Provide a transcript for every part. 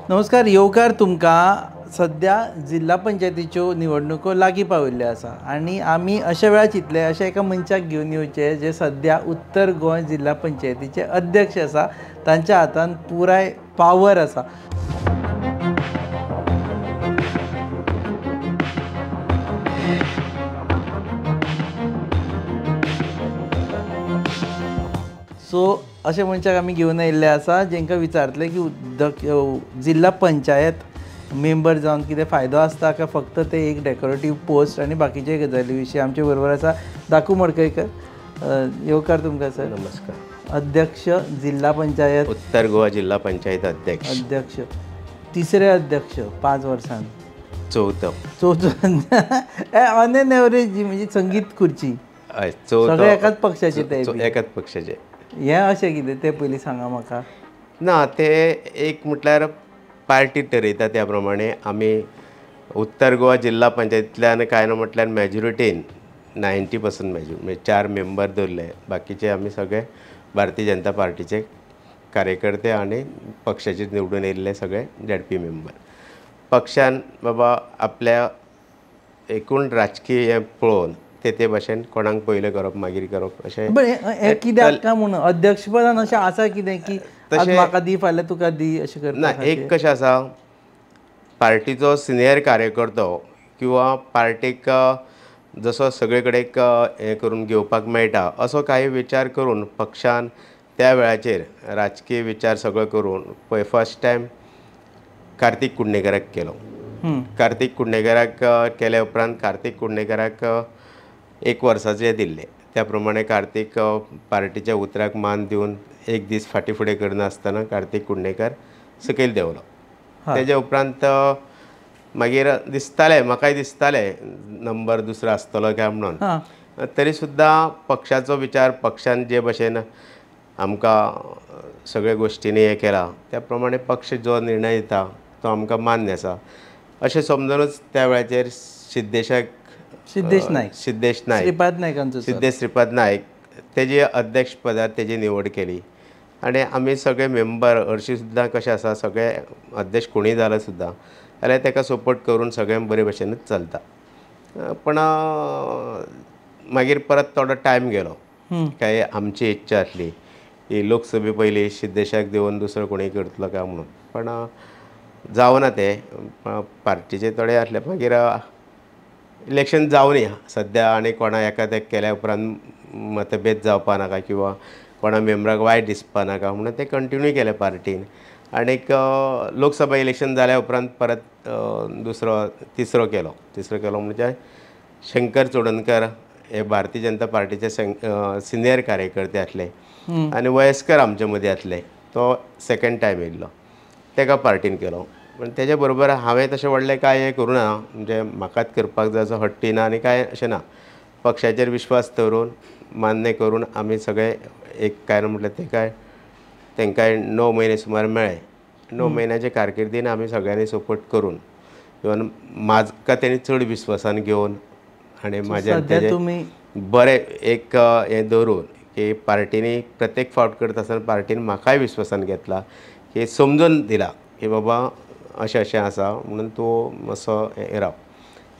नमस्कार, येवकार तुमकां. सद्या जिल्हा पंचायतीच्यो निवडणुको लागीं पाविल्ल्यो आसा आनी आमी अशा वेळार चिंतले अशें एका मनशाक घेवन येवचें जे सद्या उत्तर गोंय जिल्हा पंचायतीचे अध्यक्ष आसा, तांच्या हातान पुराय पावर आसा. सो अशें मनशाक आमी घेवन आयिल्ले आसा जेंकां विचारतले की जिल्हा पंचायत मेंबर जावन कितें फायदो आसता काय फक्त ते एक डेकोरेटीव पोस्ट आनी बाकीचे गजाली विशीं. आमचे बरोबर आसा दाकू मडकयकर. येवकार तुमकां सर. नमस्कार. अध्यक्ष जिल्हा पंचायत उत्तर गोवा जिल्हा पंचायत अध्यक्ष. अध्यक्ष, तिसरे अध्यक्ष 5 वर्सां, चवथो चवथो ऑन एन एवरेज म्हणजे संगीत खुर्ची सगळे एकाच पक्षाचे, ते एकाच पक्षाचे. हें अशें कितें तें पयलीं सांगा म्हाका. ना, ते एक म्हटल्यार पार्टी ठरयता त्या प्रमाणे आमी उत्तर गोवा जिल्हा पंचायतींतल्यान कांय ना म्हटल्यार मेजोरिटीन 90% मेजोरिटी म्हणजे 4 मेंबर दवरले, बाकीचे आमी सगळे भारतीय जनता पार्टीचे कार्यकर्ते आनी पक्षाचे निवडून येयल्ले सगळे झेडपी मेंबर. पक्षान बाबा आपल्या एकूण राजकीय हें पळोवन ते भाशेन कोणाक पयलें करप मागीर करप अशें. बरें, कित्याक काय म्हणून अध्यक्षपदान अशें आसा कितें की तशें म्हाका दी फाल्यां तुका दी अशें करता ना? एक कशें आसा, पार्टीचो सिनियर कार्यकर्तो किंवा पार्टीक जसो सगळे कडेन हें करून घेवपाक मेळटा असो कांय विचार करून पक्षान त्या वेळाचेर राजकीय विचार सगळो करून पळय फर्स्ट टायम कार्तीक कुडणेकराक केलो. कार्तीक कुडणेकराक केल्या उपरांत कार्तीक कुडणेकराक 1 वर्साचे दिल्ले, त्या प्रमाणे कार्तीक पार्टीच्या उतराक मान दिवन एक दीस फाटीं फुडें करनासतना कार्तीक कुडणेकर सकयल देंवलो. तेज्या उपरांत मागीर दिसतालें, म्हाकाय दिसतालें नंबर दुसरो आसतलो काय म्हणून, तरी सुद्दां पक्षाचो विचार पक्षान जे भशेन आमकां सगळे गोश्टींनी हें केलां त्या प्रमाणे पक्ष जो निर्णय दिता तो आमकां मान्य आसा अशें समजुनूच त्या वेळाचेर सिद्धेशाक, सिद्धेश नायक, सिद्धेश नायक, श्रीपाद नायकांचो, सिद्धेश श्रीपाद नायक तेजी अध्यक्षपदार तेजी निवड केली. आनी आमी सगळे मेंबर हरशीं सुद्दां कशें आसा सगळे अध्यक्ष कोणूय जालो सुद्दां जाल्यार तेका सपोर्ट करून सगळें बरे भशेनूच चलता. पण मागीर परत थोडो टायम गेलो, काय आमची इच्छा आसली की लोकसभे पयलीं सिद्धेशाक दिवन दुसरो कोणूय करतलो काय म्हणून, पण जावना तें, पार्टीचे थोडे आसले. मागीर इलेक्शन जावनी सद्या आनी कोणा एका तेक केल्या उपरांत मतभेद जावपा नाका किंवा कोणा मेंबराक वायट दिसपा नाका म्हणून ते कंटिन्यू केलें पार्टीन. आनीक लोकसभा इलेक्शन जाल्या उपरांत परत दुसरो तिसरो केलो. तिसरो केलो म्हणजे शंकर चोडणकर हे भारतीय जनता पार्टीचे सिनियर कार्यकर्ते आसले आनी वयस्कर आमचे मदीं आसले, तो सेकंड टायम येयल्लो, तेका पार्टीन केलो. पण तेज्या बरोबर हांवें तशें व्हडलें कांय हें करूं ना, म्हणजे म्हाकाच करपाक जाय असो हट्टी ना आनी कांय अशें ना. पक्षाचेर विश्वास दवरून मान्य करून आमी सगळे एक काय ना म्हटल्यार ते काय तेंकांय 9 म्हयने सुमार मेळ्ळे. 9 म्हयन्याचे कारकिर्दीन आमी सगळ्यांनी सपोर्ट करून इवन म्हाका तेणी चड विश्वासान घेवन आनी म्हाज्या बरें एक हें दवरून की पार्टीनी प्रत्येक फावट करता आसतना पार्टीन म्हाकाय विश्वासान घेतला की समजून दिला की बाबा अशें अशें आसा म्हणून तूं मातसो हें राव.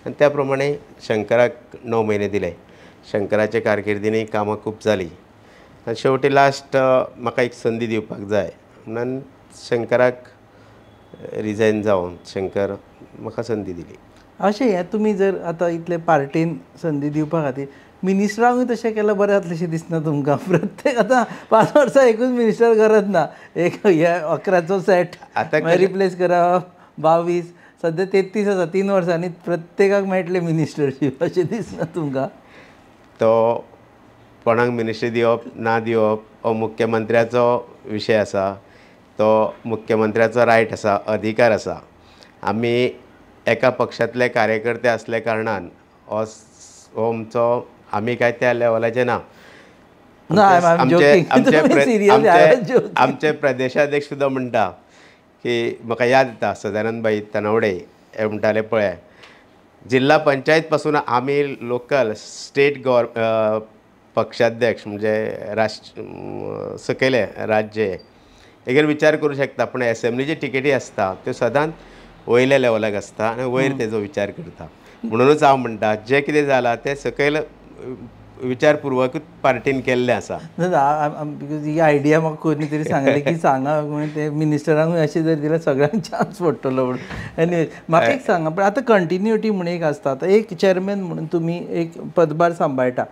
आनी त्या प्रमाणे शंकराक 9 म्हयने दिले. शंकराचे कारकिर्दीनी कामां खूब जालीं आनी शेवटी लास्ट म्हाका एक संदी दिवपाक जाय म्हणून शंकराक रिजायन जावन शंकर म्हाका संदी दिली. अशें हें तुमी जर आतां इतले पार्टीन संदी दिवपा खातीर मिनिस्टरांकूय तशें केल्यार बरें जातलें दिसना तुमकां? प्रत्येक आतां 5 वर्सां एकूच मिनिस्टर गरज ना, एक हे 11चो सेट आतां रिप्लेस करप, 22 सद्या 33 आसा, 3 वर्सांनी प्रत्येकाक मेळटलें मिनिस्टरशीप अशें दिसना तुमकां? तो कोणाक मिनिस्ट्री दिवप ना दिवप हो मुख्यमंत्र्याचो विशय आसा, तो मुख्यमंत्र्याचो रायट आसा, अधिकार आसा. आमी एका पक्षांतले कार्यकर्ते आसल्या कारणान हो आमचो, आमी काय त्या लेवलाचे ना. आमचे प्रदेशाध्यक्ष सुद्दां म्हणटा की म्हाका याद येता सदानंद भाई तनवडे हे म्हणटाले पळय जिल्हा पंचायत पासून आमी लोकल स्टेट पक्षाध्यक्ष म्हणजे राष्ट्र सकयले राज्य एगेन विचार करूं शकता पूण एसेंब्लीची टिकेटी आसता त्यो सदांच वयल्या लेवलाक आसता आनी वयर तेजो विचार करता. म्हणूनच हांव म्हणटा जें कितें जालां तें सकयल विचारपूर्वकूच पार्टीन केल्लें आसा. Because he idea म्हाका कोणी तरी सांगली की सांगा म्हणून ते मिनिस्टरांकूय अशें जर दिल्यार सगळ्यांक चान्स पडटलो म्हणून. एनीवे म्हाका एक सांगा, पण आतां कंटिन्युटी म्हणून एक आसता. आतां एक चेअरमॅन म्हणून तुमी एक पदभार सांबाळटा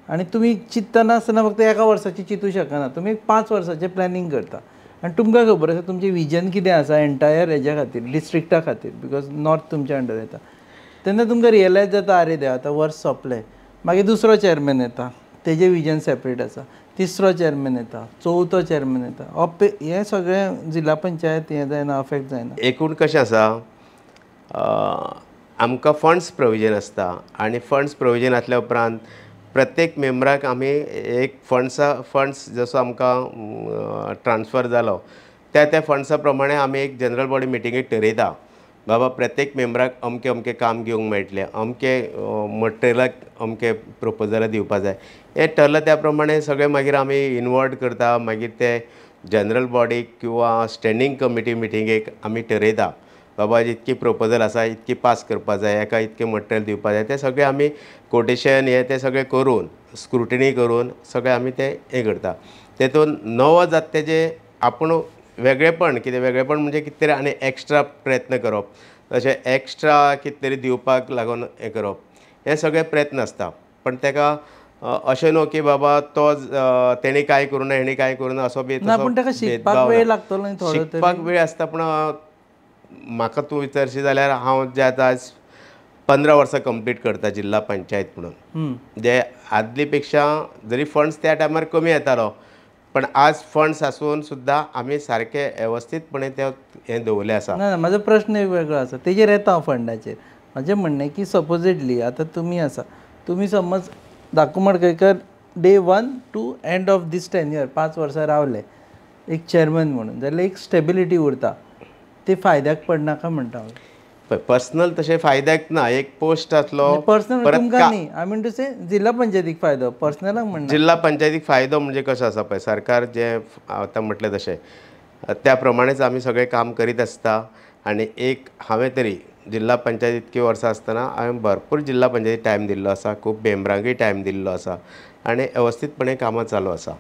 आनी तुमी चिंतना आसतना फक्त एका वर्साची चिंतूं शकना, तुमी एक 5 वर्साचें प्लॅनिंग करता आनी तुमकां खबर आसा तुमचें विजन कितें आसा एंटायर हेज्या खातीर, डिस्ट्रिक्टा खातीर, because north तुमच्या अंडर येता. तेन्ना तुमकां रियलायज जाता आरे देवा आतां वर्स सोंपलें, मागीर दुसरो चेअरमॅन येता तेजें विजन सेपरेट आसा, तिसरो चेअरमॅन येता, चवथो चेअरमॅन येता, हें सगळें जिल्ला पंचायत हें जायना, अफेक्ट जायना. एकूण कशें आसा, आमकां फंड्स प्रोविजन आसता आनी फंड्स प्रोविजन आसल्या उपरांत प्रत्येक मेंबराक आमी एक फंड्स जसो आमकां ट्रान्सफर जालो त्या त्या फंड्सा प्रमाणे आमी एक जनरल बॉडी मिटिंगेक ठरयता, बाबा प्रत्येक मेंबराक अमकें अमकें काम घेवंक मेळटलें, अमकें मटेरियलाक अमकें प्रोपोजलां दिवपा जाय. हें ठरलां त्या प्रमाणे सगळें मागीर आमी इनवॉल्व करता. मागीर ते जनरल बॉडीक किंवा स्टँडींग कमिटी मिटिंगेक आमी ठरयता बाबा इतकी प्रोपोजल आसा, इतकी पास करपा जाय, हेका इतकें मटेरियल दिवपा जाय. तें सगळें आमी कोटेशन हें तें सगळें करून स्क्रुटिनी करून सगळें आमी तें हें करता. तेतून नवो जाता तेजें आपूण वेगळेपण कितें वेगळेपण म्हणजे कितें तरी आनी एक्स्ट्रा प्रयत्न करप, तशें एक्स्ट्रा कितें तरी दिवपाक लागून हें करप, हे सगळे प्रयत्न आसता. पण तेका अशें न्हू की बाबा तो तेणी कांय करूं ना हेणी कांय करूं ना असो बी शिकपाक वेळ लागतलो, शिकपाक वेळ आसता. पूण म्हाका तूं विचारशी जाल्यार हांव जे आतां आज 15 वर्सां कंप्लीट करता जिल्ला पंचायत म्हणून, जे आदली पेक्षा जरी फंड्स त्या टायमार कमी येतालो पण आज फंड्स आसून सुद्दां आमी सारके वेवस्थीतपणे ते हें दवरलें आसा. ना म्हाजो प्रश्न एक वेगळो आसा, तेजेर येता हांव फंडाचेर. म्हाजें म्हणणें की सपोजिटली आतां तुमी आसा, तुमी समज Daku Madkaikar day 1 to end of this 10 year 5 वर्सां रावले एक चेअरमॅन म्हणून, जाल्यार एक स्टेबिलिटी उरता, ते फायद्याक पडनाका म्हणटा हांव. पर्सनल तशें फायद्याक ना, एक पोस्ट आसलो पर्सनल तुमकां न्ही, I mean to से जिल्ला पंचायतीक फायदो, पर्सनलाक म्हणना. जिल्ला पंचायतीक फायदो म्हणजे कसो आसा पळय, सरकार जें आतां म्हटलें तशें त्या प्रमाणेच आमी सगळें काम करीत आसता. आनी एक हांवें तरी जिल्ला पंचायत इतकी वर्सां आसतना हांवें भरपूर जिल्ला पंचायतीक टायम दिल्लो आसा, खूब मेंबरांकूय टायम दिल्लो आसा आनी वेवस्थीतपणे कामां चालू आसा.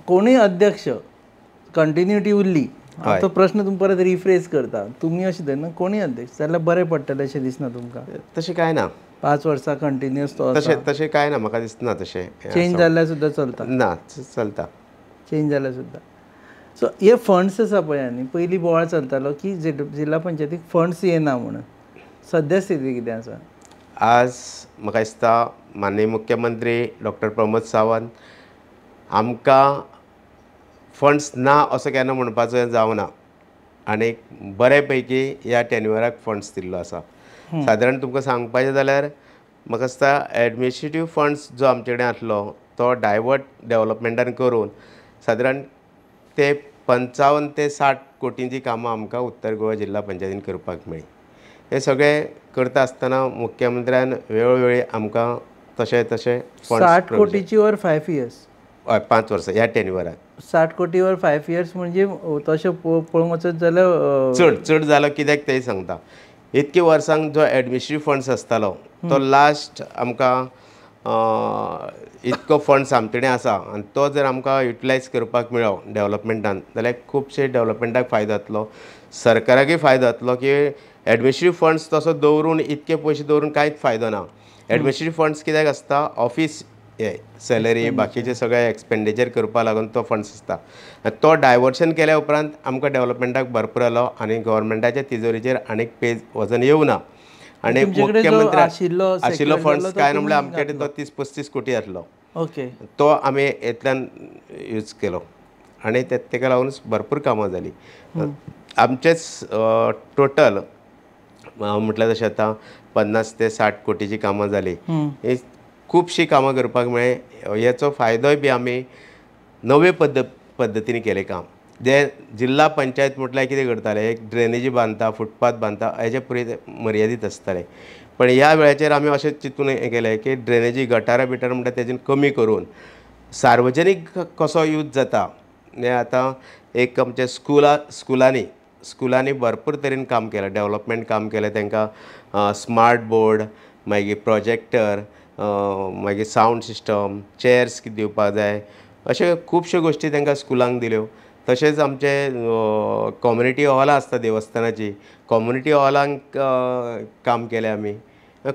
कोणूय अध्यक्ष कंटिन्युटी उरली, तो प्रश्न तुमी परत रिफ्रेज करता, तुमी अशें धरना कोणूय अध्यक्ष जाल्यार बरें पडटलें अशें दिसना तुमकां? तशें कांय ना, 5 वर्सां कंटिन्युअस तो तशें तशें कांय ना, म्हाका दिसना तशें. चेंज जाल्यार सुद्दां चलता? ना, चलता चेंज जाल्यार सुद्दां. सो हे फंड्स आसा पळय, आनी पयलीं बोवाळ चलतालो की जिल्ला पंचायतीक फंड्स येना म्हणून, सद्या स्थिती कितें आसा? आज म्हाका दिसता माननीय मुख्यमंत्री डॉक्टर प्रमोद सावंत आमकां फंड्स ना असो केन्ना म्हणपाचो जावना आनी बरे पैकी ह्या टेन्युअराक फंड्स दिल्लो आसा. सादारण तुमकां सांगपाचें जाल्यार म्हाका दिसता एडमिनिस्ट्रेटीव फंड्स जो आमचे कडेन आसलो तो डायवर्ट डेवलपमेंटान करून सादारण ते 55 ते 60 कोटींची कामां आमकां उत्तर गोवा जिल्ला पंचायतीन करपाक मेळ्ळी. हें सगळें करता आसतना मुख्यमंत्र्यान वेळोवेळी आमकां तशें तशें 60 कोटीची वर 5 इयर्स, हय 5 वर्सां ह्या टेन्युअराक 60 कोटी वर 5 इयर्स म्हणजे तशें पळोवंक वचत जाल्यार चड चड जालो. कित्याक तें सांगता, इतके वर्सांक जो एडमिनिस्ट्रेटीव फंड्स आसतालो तो लास्ट आमकां इतको फंड्स आमचे कडेन आसा आनी तो जर आमकां युटिलायज करपाक मेळ्ळो डेवलपमेंटान जाल्यार खुबशे डेवलपमेंटाक फायदो जातलो, सरकाराकूय फायदो जातलो की एडमिनिस्ट्रेटीव फंड्स तसो दवरून इतके पयशे दवरून कांयच फायदो ना. एडमिनिस्ट्रेटीव फंड्स कित्याक आसता, ऑफीस सॅलरी बाकीचे सगळे एक्सपेंडिचर करपा लागून तो फंड्स आसता. तो डायवर्शन केल्या उपरांत आमकां डेवलपमेंटाक भरपूर जालो आनी गव्हर्मेंटाच्या तिजोरीचेर आनीक पेज वजन येवना. आनी मुख्यमंत्री आशिल्लो फंड्स काय ना म्हणल्यार आमचे कडेन तो 30-35 कोटी आसलो, ओके, तो आमी हेतल्यान यूज केलो आनी तेका लागून भरपूर कामां जालीं. आमचेच टोटल म्हटल्यार तशें आतां 50 ते 60 कोटीची कामां जालीं. खुबशीं कामां करपाक मेळ्ळें. हेचो फायदोय बी आमी नवे पद्दतीन केलें काम. जे जिल्हा पंचायत म्हटल्यार कितें करताले, एक ड्रेनेजी बांदता, फुटपाथ बांदता, हेजे पुरतें मर्यादीत आसतालें. पण ह्या वेळाचेर आमी अशें चिंतून हें केलें की ड्रेनेजी गटारां बिटारां म्हणटा तेजेन कमी करून सार्वजनीक कसो यूज जाता. हें आतां एक आमच्या स्कुलांनी भरपूर तरेन काम केलें, डेवलपमेंट काम केलें. तांकां स्मार्ट बोर्ड, मागीर प्रोजेक्टर, मागीर सावंड सिस्टम, चेयर्स दिवपाक जाय, अश्यो खुबश्यो गोश्टी तांकां स्कुलांक दिल्यो. तशेंच आमचे कम्युनिटी हॉलां आसता देवस्थानाची, कम्युनिटी हॉलांक काम केलें आमी.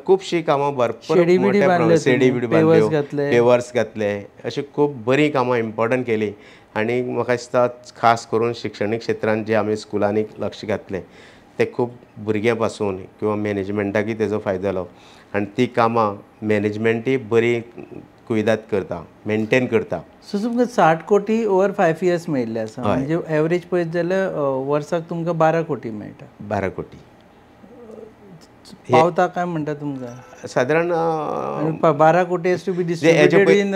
खुबशीं कामां भरपूर मोठ्या प्रमाणात, शेडी बिडी बांदल्यो, पेवर्स घातले, अशी खूब बरीं कामां इम्पोर्टंट केलीं. आनी म्हाका दिसता खास करून शिक्षणीक क्षेत्रांत जे आमी स्कुलांनी लक्ष घातलें तें खूब भुरग्यां पासून किंवा मॅनेजमेंटाकय तेजो फायदो जालो आनी ती कामां मॅनेजमेंटय बरी कुयदाद करता, मेंटेन करता. सो तुमकां 60 कोटी ओवर 5 इयर्स मेळिल्ले आसा, म्हणजे एवरेज पळयत जाल्यार वर्साक तुमकां 12 कोटी मेळटा. 12 कोटी पावता काय म्हणटा तुमकां? सादारण 12 कोटी has to be distributed in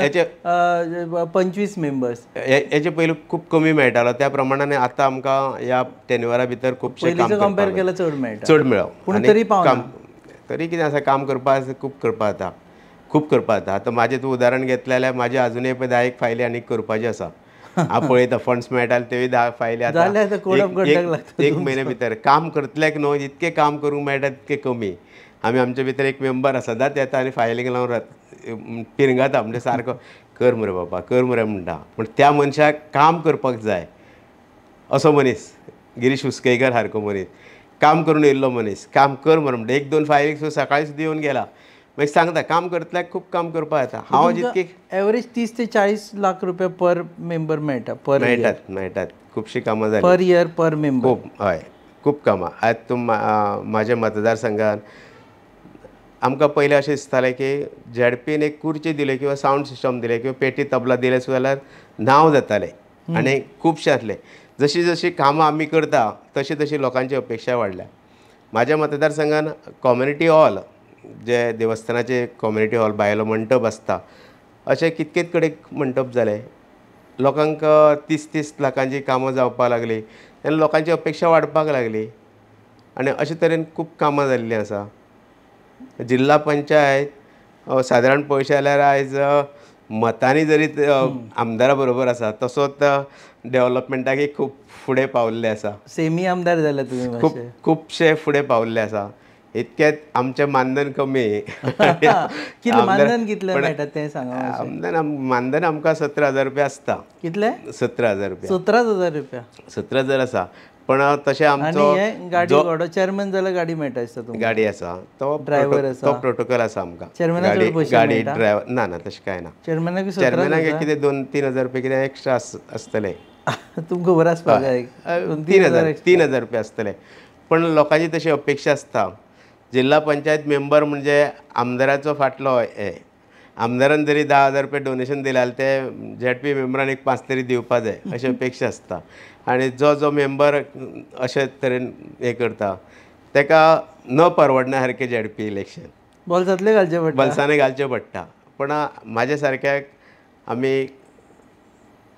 25 members. हेजे पयलीं खूब कमी मेळटालो, त्या प्रमाणान आतां आमकां ह्या टेन्युअरा भितर खुबशें काम कंपेर केल्यार चड मेळटा, चड मेळ्ळो. पूण तरी पावना, तरी कितें आसा, काम करपाक खूब करपाक जाता, खूब करपाक जाता. आतां म्हाजें तूं उदाहरण घेतलें जाल्यार म्हाजें आजुनूय पळय 10 फायली आनीक करपाच्यो आसा. हांव पळयता फंड्स मेळटाले तेवूय 10 फायली आतां एक म्हयन्या भितर काम करतल्याक न्हू इतकें काम करूंक मेळटा तितकें कमी. आमी आमचे भितर एक मेंबर आसा, सदांच येता आनी फायलींक लावन पिरंगाता, म्हणजे सारको कर मरे बाबा, कर मरे म्हणटा. पूण त्या मनशाक काम करपाक जाय असो मनीस, गिरीश उसकेकर सारको मनीस, काम करून येयल्लो मनीस, काम कर मरे म्हणटा. 1-2 फायलीक सुद्दां सकाळी सुद्दां येवन गेला, मागीर सांगता काम करतल्याक खूब काम करपाक जाता. हांव जितकी एवरेज 30 ते 40 लाख रुपया पर मेंबर मेळटा, पर मेळटात, मेळटात खुबशीं कामां जालीं पर इयर पर मेंबर. खूब, हय, खूब कामां. आयज तूं म्हाज्या मतदारसंघान आमकां पयलें अशें दिसतालें की झेडपीन एक कुर्ची दिली किंवा सावंड सिस्टम दिलें किंवा पेटी तबला दिलें सुद्दां जाल्यार नांव जातालें आनी खुबशें आसलें. जशी जशी कामां आमी करता तशी तशी लोकांची अपेक्षा वाडल्या. म्हाज्या मतदारसंघान कम्युनिटी हॉल, जे देवस्थानाचे कम्युनिटी हॉल, बायलो मंटप आसता, अशें कितकेच कडेन मंटप जाले. लोकांक 30-30 लाखांची कामां जावपाक लागलीं तेन्ना लोकांची अपेक्षा वाडपाक लागली आनी अशे तरेन खूब कामां जाल्लीं आसा. जिल्हा पंचायत सादारण पळोवशें जाल्यार आयज मतांनी जरी आमदारा बरोबर आसा, तसोच डेवलपमेंटाकय खूब फुडें पावल्ले आसा. सेमी आमदार जाले तुमी, खूब खुबशे फुडें पावल्ले आसा. इतक्यात आमचें मानधन कमी. मानधन कितलें मेळटा तें सांगा. मानधन आमकां 17,000 रुपया आसता. कितले? 17,000 रुपया. 17,000 रुपया, 17,000 आसा. पण तशें आमचो गाडी घोडो चेअरमॅन जाल्यार गाडी मेळटा दिसता तुमकां. गाडी आसा, तो ड्रायव्हर आसा, तो प्रोटोकॉल आसा आमकां. चेअरमॅनाक गाडी ड्रायव्हर ना, ना तशें कांय ना. चेअरमॅनाक कितें 2-3 हजार रुपया कितें एक्स्ट्रा आसतलें. तुमकां खबर आसपाक जाय. 3,000 रुपया आसतले. पण लोकांची तशी अपेक्षा आसता. जिल्हा पंचायत मेंबर म्हणजे आमदाराचो फाटलो हे, आमदारान जरी 10,000 रुपया डोनेशन दिलें जाल्यार ते झेडपी मेंबरान एक 5 तरी दिवपा जाय अशी अपेक्षा आसता. आनी जो जो मेंबर अशे तरेन हें करता ताका न परवडना सारकें झेडपी इलेक्शन बोल्सांतलें घालचें पडटा, बोल्सांनी घालचें पडटा. पण म्हाज्या सारक्याक आमी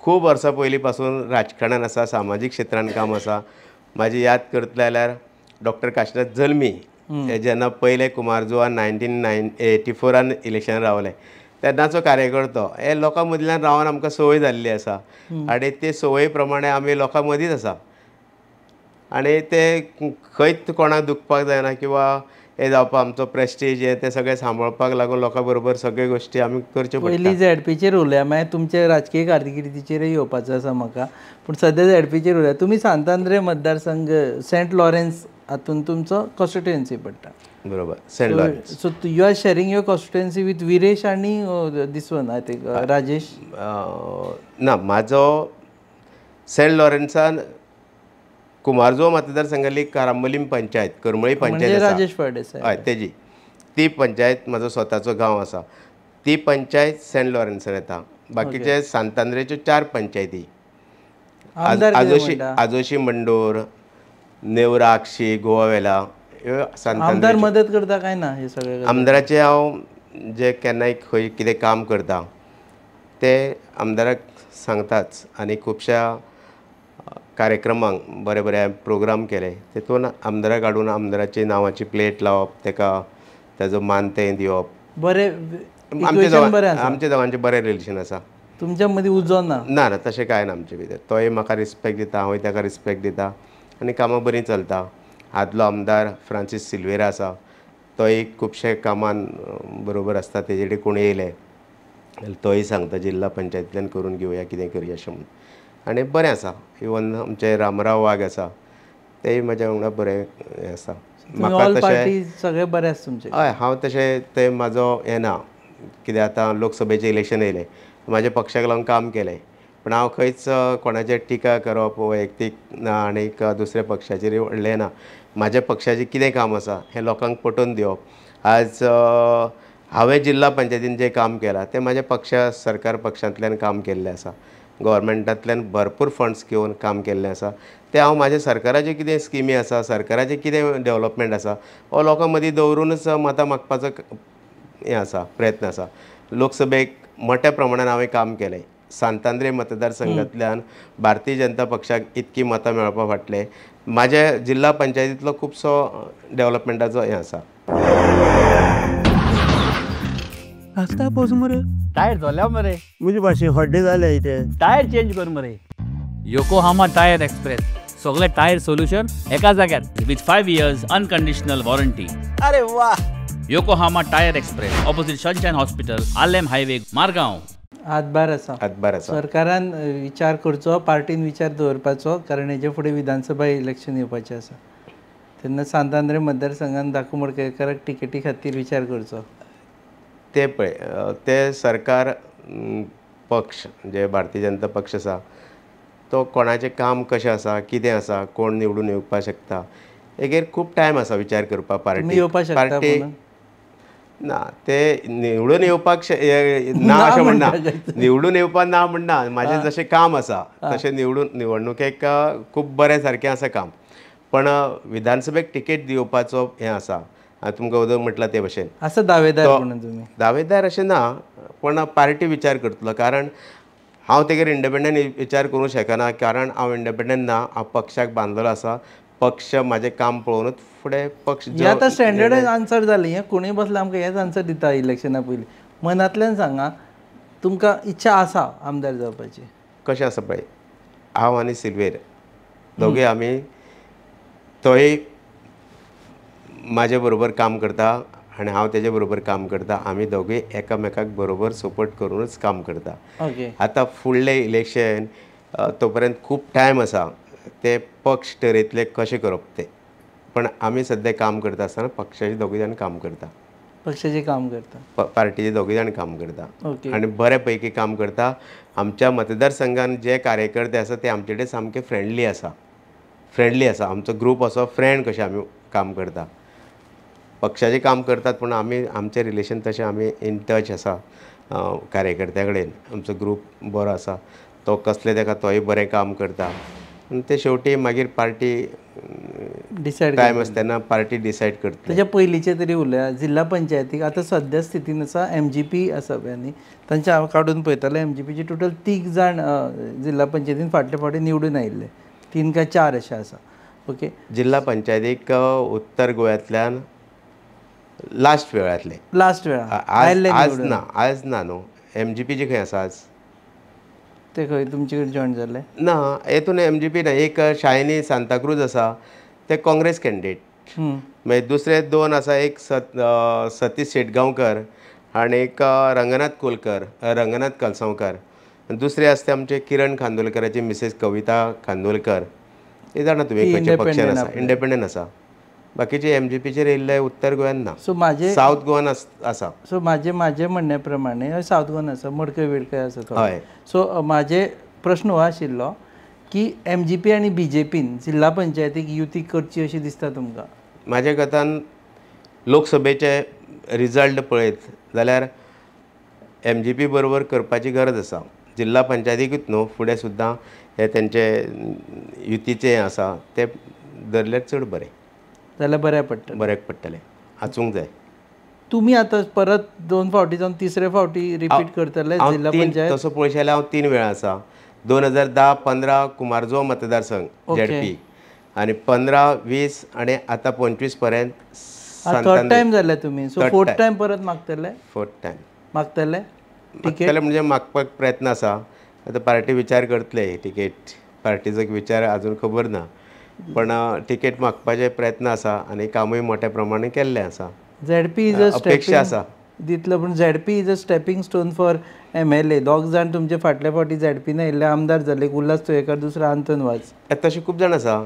खूब वर्सां पयलीं पासून राजकारणान आसा, सामाजीक क्षेत्रान काम आसा. म्हाजी याद करतले जाल्यार डॉक्टर काशिनाथ जल्मी हे जेन्ना पयले कुमारजुवा 1984 इलेक्शन रावले तेन्नाचो कार्यकर्तो. हे लोकां मदल्यान रावन आमकां संवय जाल्ली आसा आनी ते संवय प्रमाणे आमी लोकां मदींच आसा आनी ते खंयच कोणाक दुखपाक जायना किंवा हें जावपाक आमचो प्रेस्टीज हें तें सगळें सांबाळपाक लागून लोकां बरोबर सगळे गोश्टी आमी करच्यो पडटा. पयलीं झेडपीचेर उलया, मागीर तुमचे राजकीय कारकिर्दीचेर येवपाचो आसा म्हाका, पूण सद्या झेडपीचेर उलया. तुमी सांतांद्रे मतदारसंघ सेंट लॉरेन्स हातून तुमचो कॉन्स्टिट्युएन्सी पडटा. बरोबर, Saint Lawrence. So you are sharing your constituency with Viresh आनी this one I think Rajesh. ना, म्हाजो सेंट लॉरेन्सान कुमारजुवा मतदारसंघातली कारांबोलीम पंचायत, करमळी पंचायत, राजेश फळदेसाय, हय, तेजी ती पंचायत म्हाजो स्वताचो गांव आसा. ती पंचायत सेंट लॉरेन्सान येता. बाकीचे सांतांद्रेच्यो 4 पंचायती, आजोशी, आजोशी मंडोर, नेवरा, आक्षी, गोवा वेला, ह्यो आमदार मदत करता काय ना हे सगळे? आमदाराचे हांव जे केन्नाय खंय कितें काम करता ते आमदाराक सांगताच आनी खुबश्या कार्यक्रमांक बरे बरे प्रोग्राम केले तेतून आमदाराक हाडून आमदाराची नांवाची प्लेट लावप, ताका ताजो मान तें दिवप. बरें, आमचे दोगांचें बरें रिलेशन आसा. तुमच्या मदीं उजो ना? ना ना, तशें कांय ना आमचे भितर. तोय म्हाका रिस्पेक्ट दिता, हांवूय ताका रिस्पेक्ट दिता आनी कामां बरीं चलता. आदलो आमदार फ्रांसीस सिल्वेरा आसा, तोय खुबशे कामान बरोबर आसता. तेजे कडेन कोण येयले जाल्यार तोय सांगता जिल्हा पंचायतींतल्यान करून घेवया, कितें करया अशें म्हणून. आनी बरें आसा. इवन आमचे रामराव वाघ आसा, तेय म्हाज्या वांगडा बरें हें आसा. म्हाका तशें सगळें बरें आसा तुमचें. हय, हांव तशें तें म्हाजो हें ना कित्याक आतां लोकसभेचें इलेक्शन येयलें, म्हाज्या पक्षाक लागून काम केलें, पूण हांव खंयच कोणाचेर टिका करप वैयक्तीक ना आनीक दुसऱ्या पक्षाचेर व्हडलें ना. म्हाज्या पक्षाचें कितें काम आसा हें लोकांक पटोवन दिवप. आज हांवें जिल्हा पंचायतीन जें काम केलां तें म्हाज्या पक्षा सरकार पक्षांतल्यान काम केल्लें आसा, गव्हर्मेंटांतल्यान भरपूर फंड्स घेवन काम केल्लें आसा. तें हांव म्हाज्या सरकाराच्यो कितें स्किमी आसा, सरकाराचें कितें डेवलपमेंट आसा हो लोकां मदीं दवरूनच मतां मागपाचो हें आसा, प्रयत्न आसा. लोकसभेक मोठ्या प्रमाणान हांवें काम केलें. सांतांद्रे मतदारसंघांतल्यान भारतीय जनता पक्षाक इतकी मतां मेळपा फाटलें म्हाज्या जिल्हा पंचायतींतलो खुबसो डेवलपमेंटाचो हें आसा. टायर जाल्या मरे, म्हजे भाशेन हड्डे जाले इथे, टायर चेंज कर मरे. योकोहामा टायर एक्सप्रेस, सगळे टायर सोल्युशन एका जाग्यार विथ 5 years unconditional warranty. अरे वा. Yokohama tyre express, opposite Sunshine hospital, Arlem highway, Margao. हातभार आसा, हातभार आसा. सरकारान विचार करचो, पार्टीन विचार दवरपाचो, कारण हेजे फुडें विधानसभा इलेक्शन येवपाचें आसा. तेन्ना सांतांद्रे मतदारसंघान धाकू मडकयकाराक टिकेटी खातीर विचार करचो. ते पळय, ते सरकार पक्ष जे भारतीय जनता पक्ष आसा तो कोणाचें काम कशें आसा, कितें आसा, कोण निवडून येवपाक शकता हेगेर खूब टायम आसा विचार करपाक. पार्टी येवपाक शकता ना, ते निवडून येवपाक ना अशें म्हणना, निवडून येवपाक ना म्हणना. म्हाजें जशें काम आसा तशें निवडून निवडणुकेक खूब बरें सारकें आसा काम, पण विधानसभेक टिकेट दिवपाचो हें आसा. तुमकां उदक म्हटलां ते भशेन आसा दावेदार म्हणून तुमी दावेदार अशें ना, पण पार्टी विचार करतलो. कारण हांव तेगेर इंडिपेंडंट विचार करूंक शकना, कारण हांव इंडिपेंडंट ना, हांव पक्षाक बांदलेलो आसा. पक्ष म्हाजें काम पळोवनूच फुडें पक्ष. हें आतां स्टँडर्ड आन्सर जालें. हें कोणूय बसला आमकां हेंच आन्सर दिता इलेक्शना पयलीं. मनांतल्यान सांगा, तुमकां इच्छा आसा आमदार जावपाची? कशें आसा पळय, हांव आनी सिल्वेर दोगूय आमी, तोय म्हाजे बरोबर काम करता आनी हांव तेजे बरोबर काम करता. आमी दोगूय एकामेकाक बरोबर सपोर्ट करूनच काम करता. आतां फुडलें इलेक्शन तो पर्यंत खूब टायम आसा, ते पक्ष ठरयतले कशें करप तें. पण आमी सद्या काम करता आसतना पक्षाचे दोगूय जाण काम करता, पक्षाचें काम करता, पार्टीचे दोगूय जाण काम करता आनी बरे पैकी काम करता. आमच्या मतदारसंघान जे कार्यकर्ते आसा ते आमचे कडेन सामके फ्रेंडली आसा, फ्रेंडली आसा. आमचो ग्रूप असो फ्रेंड कशें आमी काम करता. पक्षाचें काम करतात पूण आमी आमचें रिलेशन तशें आमी इन टच आसा कार्यकर्त्या कडेन. आमचो ग्रूप बरो आसा, तो कसले ताका तोय बरें काम करता. आनी ते शेवटी मागीर पार्टी डिसायड टायम आसता तेन्ना पार्टी डिसायड करता. तेच्या पयलींचें तरी उलया. जिल्हा पंचायतीक आतां सद्या स्थितीन आसा एम जी पी आसा पळय न्ही, तांचे हांव काडून पळयतालें. एम जी पीचे टोटल 3 जाण जिल्हा पंचायतीन फाटले फावटी निवडून आयिल्ले, 3 काय 4 अशें आसा. ओके, जिल्हा पंचायतीक उत्तर गोव्यांतल्यान लास्ट वेळांतले, लास्ट वेळा आज ना, आज ना न्हू. एम जी पीचे खंय आसा आज? ते खंय तुमचे कडेन जॉयन जाले ना हेतून एम जी पी ना. एक शायनी सांताक्रूज आसा, ते काँग्रेस कॅन्डिडेट. मागीर दुसरे 2 आसा, एक सतीश शेटगांवकर आनी एक रंगनाथ कोलकर, रंगनाथ कलसांवकर. दुसरे आसा ते आमचे किरण खांडोलकराची मिसेस कविता खांडोलकर. ते जाणा तुमी खंयच्या पक्षान आसा, इंडिपेंडंट आसा. बाकीचे एम जी पीचेर येयल्ले उत्तर गोव्यान ना, सो म्हाजे सावथ गोवान आसा. सो म्हाजे म्हाजे म्हणण्या प्रमाणे सावथ गोवान आसा, मडकय विडकय आसा. हय. सो म्हाजे प्रश्न हो आशिल्लो की एम जी पी आनी बी जे पीन जिल्हा पंचायतीक युती करची अशी दिसता तुमकां? म्हाज्या मतान लोकसभेचे रिजल्ट पळयत जाल्यार एम जी पी बरोबर करपाची गरज आसा. जिल्हा पंचायतीकूच न्हू, फुडें सुद्दां हे तेंचे युतीचें आसा ते धरल्यार चड बरें जाल्यार बऱ्याक पडटलें, बऱ्याक पडटलें, आसूंक जाय. तुमी आतां परत 2 फावटी जावन तिसरे फावटी रिपीट करतले जिल्हा पंचायत? तसो पळोवशें जाल्यार हांव 3 वेळा आसा. 2010 15 कुमारजुवा मतदारसंघ झेडपी आनी 15 20 आनी आतां 25 पर्यंत. थर्ड टायम जाले तुमी, सो फोर्थ टायम परत मागतले? फोर्थ टायम मागतले मागतले म्हणजे मागपाक प्रयत्न आसा. आतां पार्टी विचार करतले, तिकेट पार्टीचो विचार अजून खबर ना, पण तिकेट मागपाचे प्रयत्न आसा आनी कामूय मोठ्या प्रमाणे केल्लें आसा. झेडपी is a अपेक्षा आसा दितलो, पूण ZP is a stepping stone for MLA. दोग जाण तुमचे फाटल्या फावटी झेडपीन आयिल्ले आमदार जाले, एक उल्हास तुयेकर, दुसरो आंतोन वाज. तशें खूब जाण आसा.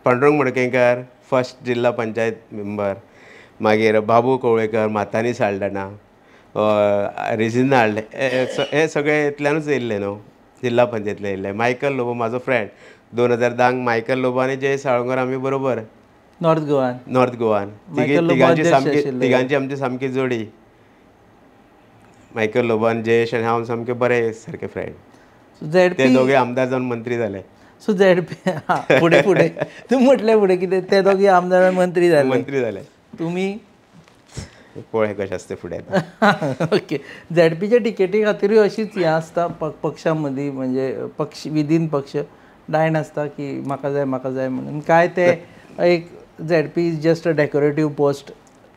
पांडुरंग मडकयकार फर्स्ट जिल्हा पंचायत मेंबर, मागीर बाबू कवळेकर, मातानी साल्डाणा, रेजिनाल्ड, हे सगळे इतल्यानूच येयल्ले न्हू, जिल्हा पंचायतींतले येयल्ले. मायकल लोबो म्हाजो फ्रेंड, 2010 मायकल लोबो आनी जय साळगांवकर आमी बरोबर नॉर्थ गोवान. नॉर्थ गोवान तिगांची आमची सामकी जोडी. मायकल लोबो आनी जयेश आनी हांव सामके बरे सारके फ्रेंड. ते दोगे आमदार जावन मंत्री जाले. सो झेडपी फुडें फुडें तूं म्हटलें फुडें कितें, ते दोगे आमदार मंत्री जाले. मंत्री जाले. तुमी पळय कशें आसता फुडें. ओके, झेडपीच्या टिकेटी खातीरूय अशीच हें आसता पक्षां मदीं, म्हणजे पक्ष विदीन पक्ष डायन आसता की म्हाका जाय म्हाका जाय म्हणून. काय ते एक ZP is just a decorative post,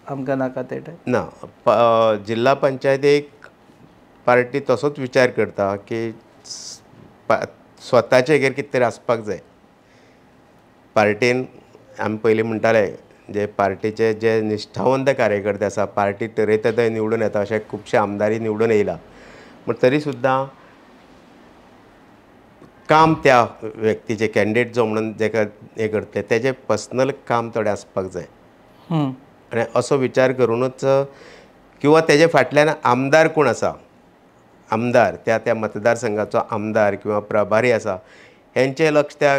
आमकां नाका ते टायप ना. जिल्हा पंचायत एक पार्टी तसोच विचार करता की स्वताचे हेगेर कितें तरी आसपाक जाय. पार्टीन आमी पयलीं म्हणटाले जे पार्टीचे जे निश्ठावंत कार्यकर्ते आसा, पार्टी तरेते थंय निवडून येता, अशे खुबशे आमदारी निवडून येयला, पूण तरी सुद्दां काम त्या व्यक्तीचे कॅन्डिडेट जो म्हणून जेका हें करतले तेजें पर्सनल काम थोडें आसपाक जाय. आनी असो विचार करुनूच किंवा तेजे फाटल्यान आमदार कोण आसा, आमदार त्या त्या मतदारसंघाचो आमदार किंवा प्रभारी आसा, हेंचें लक्ष त्या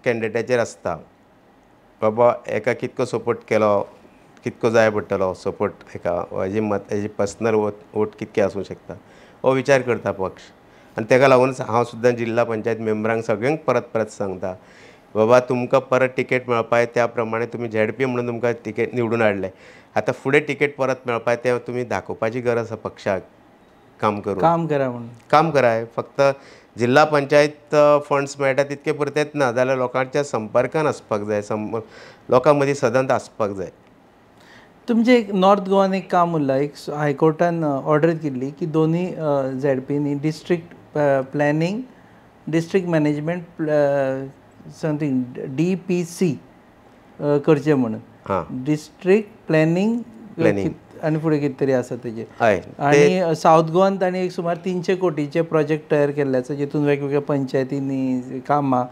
कॅन्डिडेटाचेर आसता. बाबा एका कितको सपोर्ट केलो, कितको जाय पडटलो सपोर्ट एका, हेजी मत हेजी पर्सनल वोट कितके आसूं शकता, हो विचार करता पक्ष. आनी तेका लागून हांव सुद्दां जिल्हा पंचायत मेंबरांक सगळ्यांक परत परत सांगता, बाबा तुमकां परत तिकेट मेळपाक त्या प्रमाणे तुमी झेडपी म्हणून तुमकां तिकेट निवडून हाडले, आतां फुडें तिकेट परत मेळपाक तें तुमी दाखोवपाची गरज आसा पक्षाक, काम करून काम करा म्हणून काम कराय. फक्त जिल्हा पंचायत फंड्स मेळटा तितके पुरतेच ना, जाल्यार लोकांच्या संपर्कान आसपाक जाय, लोकां मदीं सदांच आसपाक जाय. तुमचें एक नॉर्थ गोवान एक काम उरलां, एक हायकोर्टान ऑर्डर केल्ली की दोनूय झेडपीनी district planning, district management something DPC करचें म्हणून. डिस्ट्रिक्ट प्लॅनिंग आनी फुडें कितें तरी आसा तेजें. आनी सावथ गोवान तांणी एक सुमार 300 कोटीचे प्रोजेक्ट तयार केल्ले आसा, जितून वेगवेगळ्या पंचायतींनी कामां,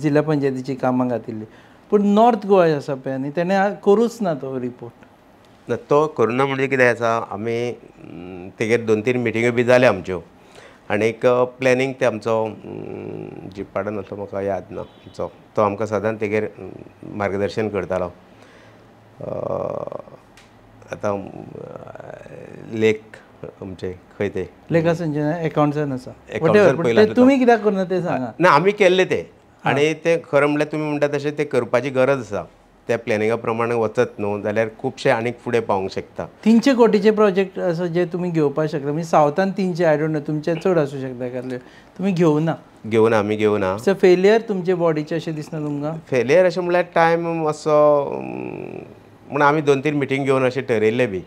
जिल्हा पंचायतीची कामां घातिल्ली. पूण नॉर्थ गोवा आसा पळय न्ही, तेणें करूच ना तो रिपोर्ट. ना तो करुना म्हणजे कितें आसा, आमी तेगेर 2-3 मिटिंग्यो बी जाल्यो आमच्यो, आनी एक प्लॅनिंग ते आमचो जिपाडन असो म्हाका याद ना आमचो, तो आमकां सदांच तेगेर मार्गदर्शन करतालो. आतां लेख आमचे खंय ते लेखा संजना एकाउंट्सान आसा, तुमी कित्याक करना तें सांगा. ना आमी केल्ले ते, आनी ते खरें म्हणल्यार तुमी म्हणटा तशें तें करपाची गरज आसा. त्या प्लॅनिंगा प्रमाणे वचत न्हू जाल्यार खुबशे आनीक फुडें पावोंक शकता. 300 कोटीचे प्रोजेक्ट आसा जे तुमी घेवपाक शकता, म्हणजे सावथान 300, I don't know तुमचे चड आसूं शकता कारण तुमी घेवना. घेवना, आमी घेवना. सो फेलियर तुमचे बॉडीचें अशें दिसना तुमकां? फेलियर अशें म्हणल्यार टायम मातसो म्हूण आमी 2-3 मिटींग घेवन अशें ठरयल्लें बी,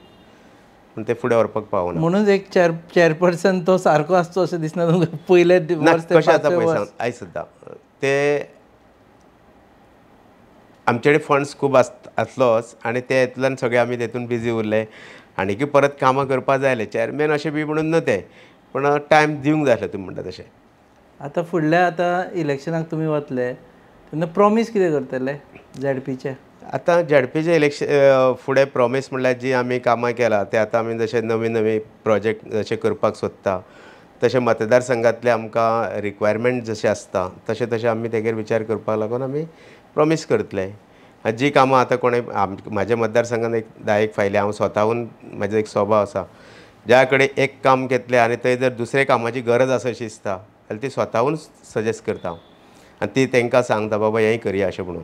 पूण ते फुडें व्हरपाक पावना. म्हणून एक चेअरपर्सन तो सारको आसचो अशें दिसना तुमकां? पयले कशें आतां पळय आयज सुद्दां ते आमचे कडेन फंड्स खूब आसलोच आनी ते हितूंतल्यान सगळे आमी तेतून बिजी उरले आनीकय परत कामां करपाक जाय आसलें. चेअरमॅन अशें बी म्हणून न्हू तें, पूण टायम दिवंक जाय आसलें तुमी म्हणटा तशें. आतां फुडल्या आतां इलेक्शनाक तुमी वतले तेन्ना प्रॉमीस कितें करतले झेडपीचें? आतां झेडपीचें इलेक्शन फुडें प्रॉमीस म्हणल्यार जी आमी कामां केलां ते आतां आमी जशे नवे नवे प्रोजेक्ट जशे करपाक सोदता तशें मतदारसंघांतले आमकां रिक्वायरमेंट जशें आसता तशें तशें आमी तेगेर विचार करपाक लागून आमी प्रॉमीस करतले. जी कामां आतां कोणें म्हाज्या मतदारसंघान एक 10 फायली हांव स्वताहून म्हाजो एक स्वभाव आसा, ज्या कडेन एक काम घेतलें आनी थंय जर दुसऱ्या कामाची गरज आसा अशी दिसता जाल्यार ती स्वताहून सजेस्ट करता हांव आनी ती तांकां सांगता बाबा हें करया अशें म्हणून.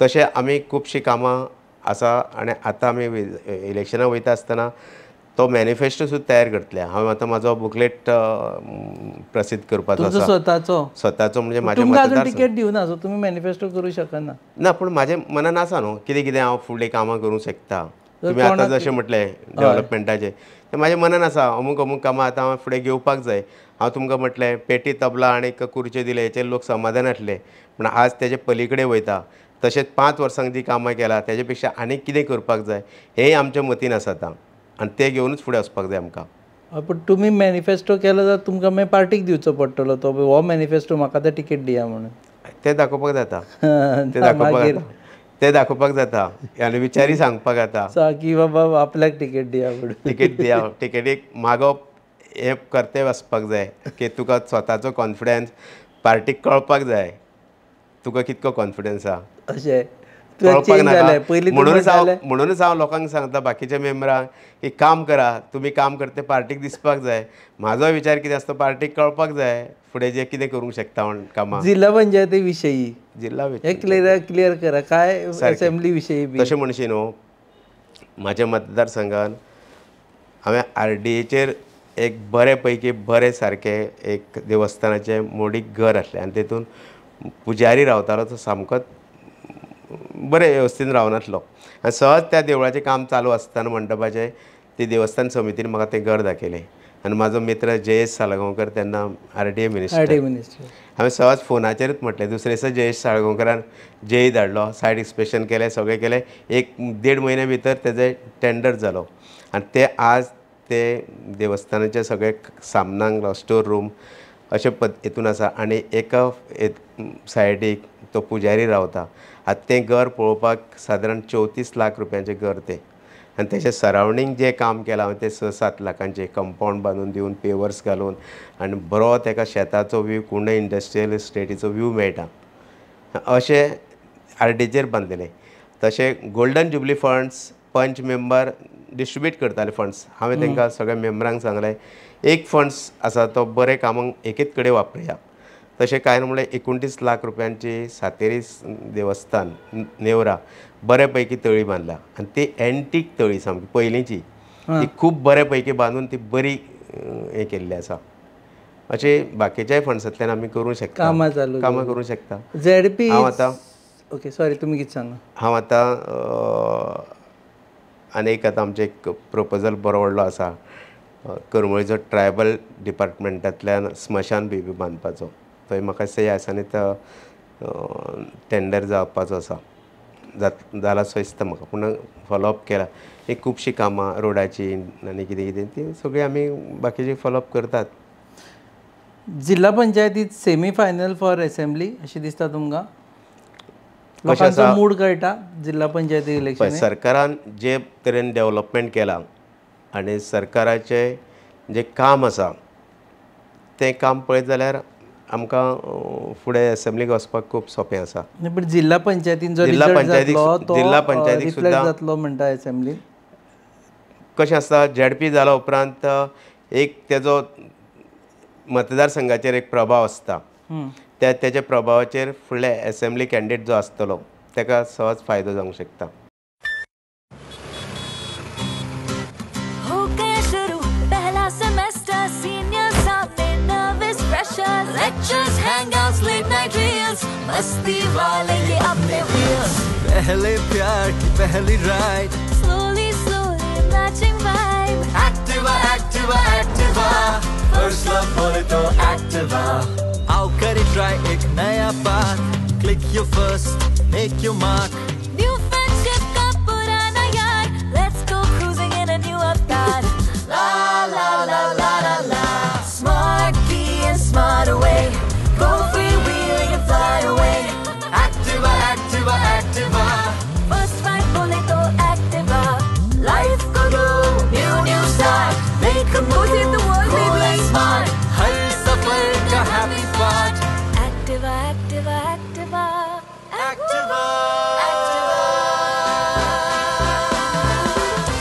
तशें आमी खुबशीं कामां आसा आनी आतां आमी इलेक्शनाक वयता आसतना तो मॅनिफेस्टो सुद्दां तयार करतले. हांव आतां म्हाजो बुकलेट प्रसिद्ध करपाचो आसा स्वताचो स्वताचो, म्हणजे म्हाजे तुमकां अजून टिकेट दिवना, सो तुमी मॅनिफेस्टो करूं शकना. ना, पूण म्हाजे मनान आसा न्हू कितें कितें हांव फुडलें कामां करूंक शकता. तुमी आतां जशें म्हटलें डेवलपमेंटाचें, तें म्हाज्या मनान आसा. अमूक अमूक कामां आतां हांव फुडें घेवपाक जाय. हांव तुमकां म्हटलें पेटी तबला आनी कुर्च्यो दिले हेचेर लोक समाधान आसले, पूण आज तेजे पलीकडे वयता. तशेंच 5 वर्सांक जी कामां केला तेजे पेक्षा आनीक कितें करपाक जाय हेंय आमच्या मतीन आसा आतां, आनी तें घेवनूच फुडें वचपाक जाय आमकां. पूण तुमी मॅनिफेस्टो केलो जाल्यार तुमकां मागीर पार्टीक दिवचो पडटलो तो, हो मॅनिफेस्टो म्हाका आतां टिकेट दिया म्हणून. तें दाखोवपाक जाता, तें दाखोवपाक जाता, तें दाखोवपाक जाता आनी विचारय सांगपाक जाता की बाबा आपल्याक टिकेट दिया म्हणून. टिकेट दिया, टिकेटीक मागप हें कर्तव्य आसपाक जाय की तुका स्वताचो कॉन्फिडन्स पार्टीक कळपाक जाय तुका कितको कॉन्फिडन्स आसा अशें कळपाक नाका. म्हणूनच हांव लोकांक सांगता बाकीच्या मेंबरांक की काम करा, तुमी काम करता पार्टीक दिसपाक जाय. म्हाजो विचार कितें आसता पार्टीक कळपाक जाय फुडें जे कितें करूंक शकता म्हण कामां. जिल्हा पंचायती विशयी, जिल्हा हे क्लियर करा काय असेंब्ली विशयी बी तशें म्हणशी न्हू. म्हाज्या मतदारसंघान हांवें RDAचेर एक बरे पैकी बरें सारकें एक देवस्थानाचें मोडीक घर आसलें आनी तेतून पुजारी रावतालो तो सामकोच बरें वेवस्थीन रावनासलो आनी सहज त्या देवळाचें काम चालू आसतना मंडपाचें ती देवस्थान समितीन म्हाका तें घर दाखयलें आनी म्हाजो मित्र जयेश साळगांवकर तेन्ना RDA minister. हांवें सहज फोनाचेरूच म्हटलें. दुसरे दिसा जयेश साळगांवकरान जेई धाडलो, सायड इन्स्पेक्शन केलें, सगळें केलें. 1-1.5 म्हयन्या भितर तेजें टेंडर जालो आनी ते आज ते देवस्थानाचे सगळे सामनांक स्टोर रूम अशें हेतून आसा आनी एका सायडीक तो पुजारी रावता. आतां तें घर पळोवपाक सादारण 34 लाख रुपयांचें घर तें आनी तेजें सरावंडींग जें काम केलां हांवें तें 6-7 लाखांचें कंपावंड बांदून दिवन पेवर्स घालून आनी बरो तेका शेताचो व्यू, कुंडय इंडस्ट्रियल इस्टेटीचो व्यू मेळटा अशें RDचेर बांदलेलें. तशें golden jubilee funds panch member distribute करताले फंड्स. हांवें तांकां सगळ्या मेंबरांक सांगलें एक फंड्स आसा तो बरें कामांक एकेच कडेन वापरुया. तशें कांय म्हणल्यार 29 लाख रुपयांची सातेरी देवस्थान नेवरा बरे पैकी तळी बांदला आनी ती एन्टीक तळी सामकी पयलींची, ती खूब बरे पैकी बांदून ती बरी हें केल्ली आसा. अशें बाकीच्याय फंड्सांतल्यान आमी करूंक शकता, कामां करूंक शकता. ZP हांव आतां ओके सॉरी तुमी कितें सांगा. हांव आतां आनी एक आतां आमचें एक प्रोपोजल बरो व्हडलो आसा करमळीचो ट्रायबल डिपार्टमेंटांतल्यान स्मशान बी बांदपाचो. थंय म्हाका दिसता ह्या दिसांनी तो टेंडर जावपाचो आसा, जाला सो दिसता म्हाका, पूण फॉलोअप केला. एक खुबशीं कामां रोडाची आनी कितें कितें ती सगळीं आमी बाकीची फॉलोअप करतात. जिल्हा पंचायतीत सेमी फायनल फॉर असेंब्ली अशें दिसता तुमकां? लोकांचो मूड कळटा जिल्हा पंचायती इलेक्शन? सरकारान जे तरेन डेवलपमेंट केलां आनी सरकाराचें जें काम आसा तें काम पळयत जाल्यार आमकां फुडें असेंब्लीक वचपाक खूब सोंपें आसा. पूण जिल्हा पंचायतीन जो रिजल्ट जातलो तो रिफ्लेक्ट जातलो म्हणटा असेंब्लीन? कशें आसता ZP जाल्या उपरांत एक तेजो मतदारसंघाचेर एक प्रभाव आसता, त्या तेच्या प्रभावाचेर फुडले असेंब्ली कॅन्डिडेट जो आसतलो ताका सहज फायदो जावंक शकता. Lectures, hangouts, late night reels, मस्ती वाले ये अपने wheels. पहले प्यार की पहली ride, slowly slowly matching vibe. Activa, Activa, Activa, first love बोले तो Activa. आओ करे try एक नया path, click your first, make your mark. New friendship का पुराना यार, let's go cruising in a new avatar. La la la la la la, smart key and smart away, go freewheeling and fly away. Activa, Activa, Activa, first ride बोले तो Activa. Life co do new new start, make a move, the world cool and smart. हर सफर का happy part. Activa, Activa, Activa, Activa, Activa.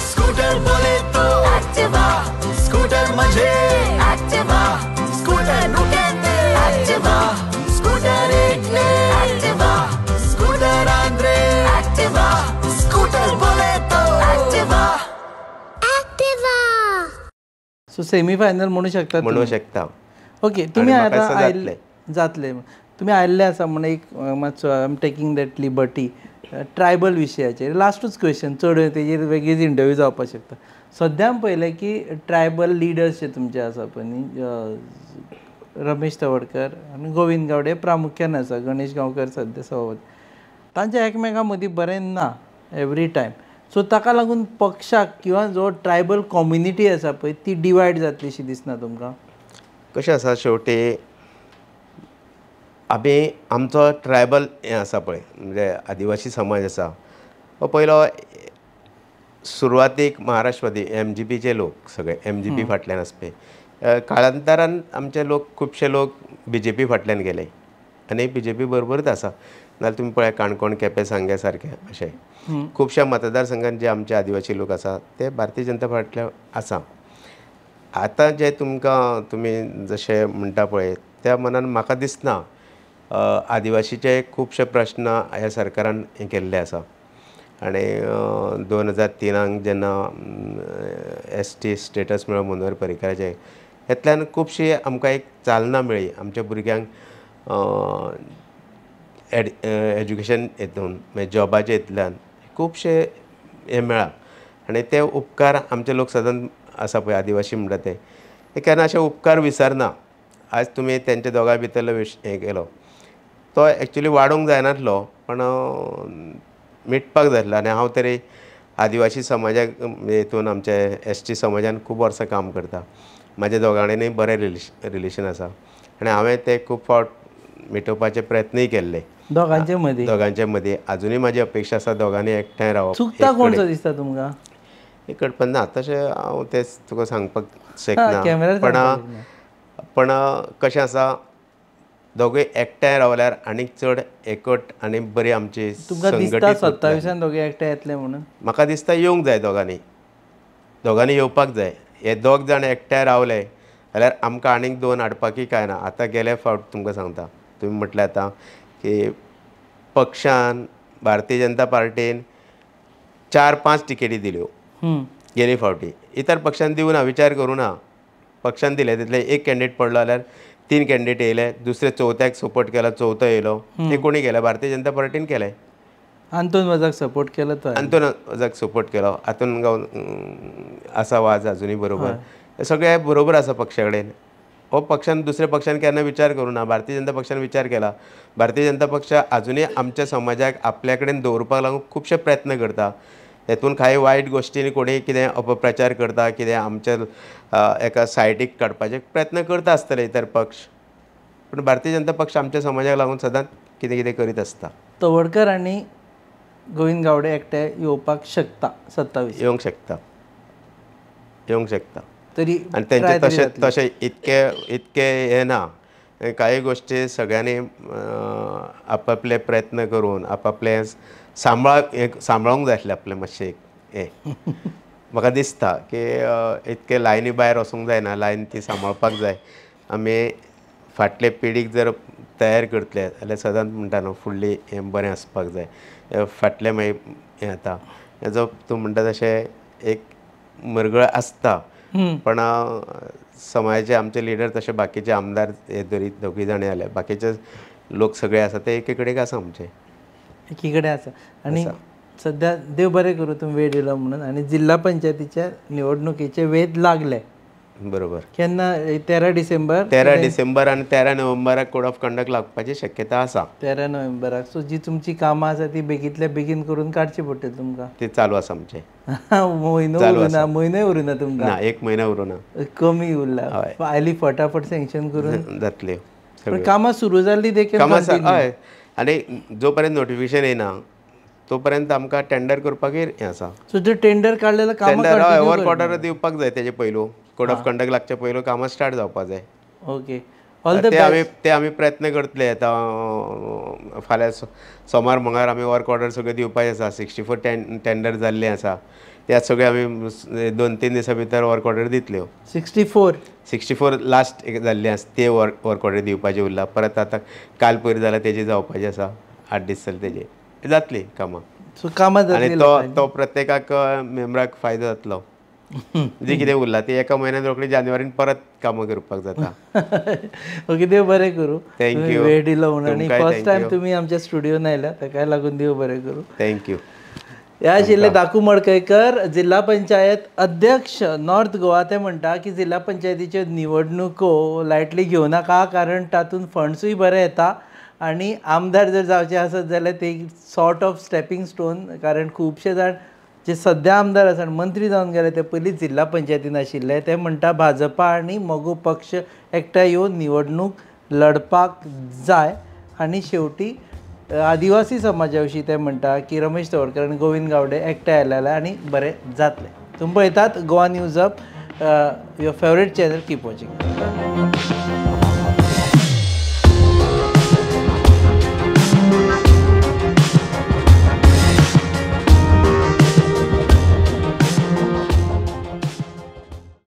Scooter बोले तो Activa, scooter मजे Activa, scooter नुकेंदे Activa, scooter इटले Activa, scooter Andre Activa, scooter so semi final म्हणू शकता, म्हणू शकता. Okay, तुमी आतां जातले, तुमी आयिल्ले आसा म्हण एक मातसो I am taking that liberty tribal विशयाचेर लास्टूच क्वेश्चन, चड तेजेर वेगळीच इंटरव्यू जावपाक शकता. सद्या आमी पळयलें की ट्रायबल लिडर्स जे तुमचे आसा पळय न्ही, रमेश तवडकर आनी गोविंद गावडे प्रामुख्यान आसा, गणेश गांवकर सद्या सभापती, तांच्या एकमेकां मदीं बरें ना एवरी टायम. सो ताका लागून पक्षाक किंवा जो ट्रायबल कम्युनिटी आसा पळय ती डिवायड जातली अशी दिसना तुमकां? कशें आसा, शेवटी आमी आमचो ट्रायबल हें आसा पळय, म्हणजे आदिवासी समाज आसा हो पयलो सुरवातीक महाराष्ट्रवादी एमजीपीचे लोक सगळे एमजीपी फाटल्यान आसपी, काळांतरान आमचे लोक खुबशे लोक बीजेपी फाटल्यान गेले आनी बीजेपी बरोबरच आसा. नाल्यार तुमी पळय काणकोण, केपें, सांगें सारकें अशें खुबश्या मतदारसंघान जे आमचे आदिवासी लोक आसा ते भारतीय जनता फाटल्यान आसा. आतां जे तुमकां तुमी जशें म्हणटा पळय त्या मनान म्हाका दिसना आदिवासीचे खुबशे प्रश्न ह्या सरकारान हें केल्ले आसा. आनी 2003 जेन्ना एस टी स्टेटस मेळ्ळो मनोहर पर्रीकाराचें, हेतल्यान खुबशी आमकां एक चालना मेळ्ळी आमच्या भुरग्यांक एज्युकेशन हेतून, मागीर जॉबाच्या हितूंतल्यान खुबशे हें मेळ्ळां आनी ते उपकार आमचे लोक सदांच आसा पळय आदिवासी म्हणटा ते केन्ना अशे उपकार विसरना. आज तुमी तेंच्या दोगां भितरलो हें केलो तो एक्चुली वाडोवंक जायनासलो, पण मिटपाक जाय आसलो. आनी हांव तरी आदिवासी समाजाक हेतून आमचे एस टी समाजान खूब वर्सां काम करता, म्हाज्या दोगां कडेनूय बरें रिलेशन आसा आनी हांवें ते खूब फावट मिटोवपाचे प्रयत्नूय केल्ले दोगांचे मदीं. दोगांचे मदीं आजुनूय म्हाजी अपेक्षा आसा दोगांनी एकठांय रावप. चुकता कोण दिसता तुमकां? एक ना तशें हांव तें तुका सांगपाक शकना, पण पण कशें आसा दोगूय एकठांय रावल्यार आनीक चड एकवट आनी बरी आमची संघटीत. 27 दोगे एकठांय येतले म्हणून म्हाका दिसता येवंक जाय, दोगांनी दोगांनी येवपाक जाय. हे दोग जाण एकठांय रावले जाल्यार आमकां आनीक दोन हाडपाकय कांय ना. आतां गेले फावट तुमकां सांगता, तुमी म्हटलें आतां की पक्षान भारतीय जनता पार्टीन 4-5 तिकेटी दिल्यो गेले फावटी, इतर पक्षान दिवना, विचार करूं ना, पक्षान दिले तितले एक कॅन्डिडेट पडलो जाल्यार 3 कॅन्डिडेट येयले, दुसरे चवथ्याक सपोर्ट केला, चवथो येयलो, ते कोणी केलें भारतीय जनता पार्टीन केलें. आंतोन वाजाक सपोर्ट केलो, तो आंतोन वाजाक सपोर्ट केलो, आंतोन गांव आसा वाज आजुनूय बरोबर, सगळे बरोबर आसा पक्षा कडेन. हो पक्षान दुसऱ्या पक्षान केन्ना विचार करूं ना, भारतीय जनता पक्षान विचार केला. भारतीय जनता पक्ष आजुनूय आमच्या समाजाक आपल्या कडेन दवरपाक लागून खुबशे प्रयत्न करता. हेतून कांय वायट गोश्टींनी कोणी कितें अपप्रचार करता, कितें आमच्या एका सायडीक काडपाचे प्रयत्न करता आसतले इतर पक्ष, पूण भारतीय जनता पक्ष आमच्या समाजाक लागून सदांच कितें कितें करीत आसता. तवडकर आनी गोविंद गावडे एकटे येवपाक शकता 27? येवंक शकता, येवंक शकता तरी. आनी तेंचे तशें तशें इतके इतके हें ना, कांय गोश्टी सगळ्यांनी आपापले प्रयत्न करून आपापले सांबाळूंक जाय आसलें आपलें मातशें एक हें. म्हाका दिसता की इतके लायनी भायर वचूंक जायना, लायन ती सांबाळपाक जाय. आमी फाटले पिढीक जर तयार करतले जाल्यार सदांच म्हणटा न्हू फुडली हें बरें आसपाक जाय, फाटलें मागीर हें जाता. हेजो तूं म्हणटा तशें एक मरगळ आसता, पण समाजाचे आमचे लिडर तशे बाकीचे आमदार हे दरी दोगूय जाण आले, बाकीचे लोक सगळे आसा ते एके कडेन आसा, आमचे एकीकडे आसा. आनी सद्या देव बरें करूं तुमी वेळ दिलो म्हणून. आनी जिल्हा पंचायतीच्या निवडणुकीचे वेध लागले बरोबर केन्ना? 13 डिसेंबर. 13 डिसेंबर आनी 13 नोव्हेंबराक कोड ऑफ कंडक्ट लागपाची शक्यता आसा. 13 नोव्हेंबराक. सो जी तुमची कामां आसा ती बेगींतल्या बेगीन करून काडची पडटली तुमकां. ती चालू आसा आमचे. म्हयनो उरुना, म्हयनोय उरुना तुमकां. ना, एक म्हयनो उरुना, कमी उरला. फायली फटाफट सँक्शन करून जातल्यो. कामां सुरू जाल्ली देखील. कामां हय, आनी जो पर्यंत नोटिफिकेशन येना तो पर्यंत आमकां टेंडर करपाकय हें आसा. सो जे टेंडर काडलेलं काम टेंडर हय वर्क ऑर्डर दिवपाक जाय तेजे पयलू, कोड ऑफ कंडक्ट लागचे पयलू कामां स्टार्ट जावपाक जाय. Okay, all the best. ते आमी प्रयत्न करतले आतां. फाल्यां सोमार मंगळार आमी वर्क ऑर्डर सगळें दिवपाचें आसा. 64 टेंडर जाल्ले आसा, त्या सगळे आमी 2-3 दिसां भितर वर्क ऑर्डर दितल्यो. 64 लास्ट एक जाल्ले आसा ते वर्क ऑर्डर दिवपाचें उरला. परत आतां काल पयर जाल्यार तेजें जावपाचें आसा, 8 दीस जाले तेजें जातली कामां. सो कामां आनी तो प्रत्येकाक मेंबराक फायदो जातलो. जी कितें उरला ती एका म्हयन्यान रोखडी जानेवारीन परत कामां करपाक जाता. ओके, देव बरें करूं. Thank you. वेळ दिलो म्हणून आनी तुमकांय फर्स्ट thank time you. तुमी आमच्या स्टुडियोन आयल्या ताकाय लागून देव बरें करूं. Thank you. हे आशिल्ले दाकू मडकयकर, जिल्हा पंचायत अध्यक्ष नॉर्थ गोवा. ते म्हणटा की जिल्हा पंचायतीच्यो निवडणुको लायटली घेवं नाका, कारण तातूंत फंड्सूय बरे येता आनी आमदार जर जावचे आसत जाल्यार ते सॉर्ट ऑफ स्टेपिंग स्टोन, कारण खुबशे जाण जे सद्या आमदार आसा आनी मंत्री जावन गेले ते पयलींच जिल्हा पंचायतीन आशिल्ले. ते म्हणटा भाजपा आनी मगो पक्ष एकठांय येवन निवडणूक लढपाक जाय. आनी शेवटी आदिवासी समाजा विशीं ते म्हणटा की रमेश तवडकर आनी गोविंद गावडे एकठांय आयले जाल्यार आनी बरें जातलें. तुमी पळयतात Goa news up, your favourite channel. Keep watching.